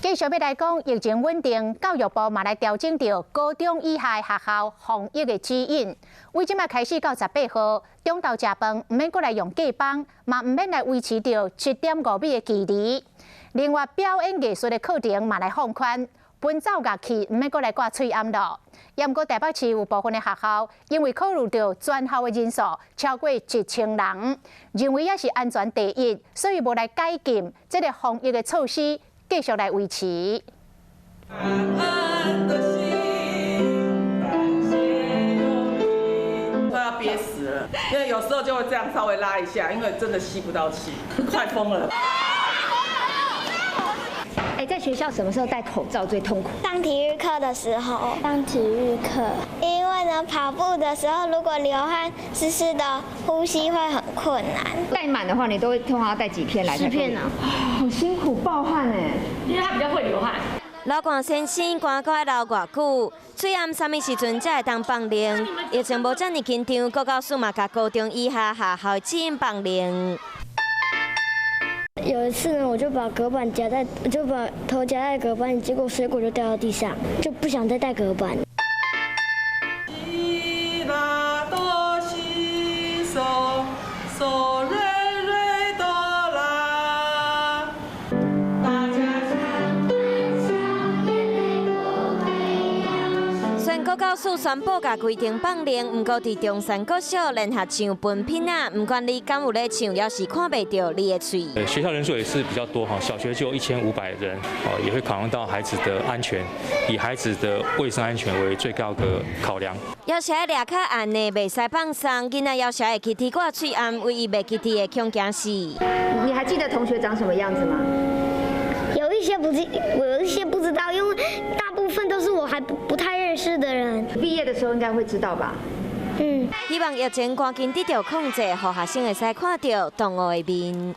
繼續欲來講，疫情穩定，教育部嘛來調整著高中以下學校防疫的指引。為這擺開始到18號，中晝食飯毋免閣來用隔板，嘛毋免來維持著7.5米的距離。另外，表演藝術的課程嘛來放寬，伴奏樂器毋免閣來掛喙罨囉。毋過台北市有部分的學校，因為考慮著全校的人數超過1000人，認為猶是安全第一，所以無來解禁這个防疫的措施。繼續來維持。感恩的心，感謝有你。快要憋死了，因為有時候就會這樣稍微拉一下，因為真的吸不到氣，快瘋了。哎，在學校什麼時候戴口罩最痛苦？上體育課的時候。上體育課，因為呢，跑步的時候如果流汗，濕濕的，呼吸會很困難。戴滿的話，你都會通常要戴幾片來？10片啊。好辛苦，暴汗哎。因為他比較會流汗。老冠先生寒閣愛留偌久？喙罨啥物時陣才會當放靈？疫情無遮爾緊張，國教署嘛共高中以下學校指引放靈。有一次呢，我就把隔板夾在，就把頭夾在隔板裡，結果水果就掉到地上，就不想再帶隔板。西啦哆西嗦嗦瑞瑞哆啦。大家雖然國教署宣布共規定放靈，毋過佇中山國小連續唱分品仔，毋管你敢有咧唱，猶是看袂著你的喙。學校人數也是比較多哈，小學就1500人，哦，也會考量到孩子的安全，以孩子的衛生安全為最高的考量。猶是愛掠較絚的，袂使放鬆，囡仔猶是愛記佇掛喙罨，唯一袂記佇的恐驚是。你還記得同學長什麼樣子嗎？有一些不記，我有一些不知道，因為大部分都是我還不太認識的人。畢業的時候應該會知道吧？嗯。希望疫情趕緊得著控制，予學生會使看著同學的面。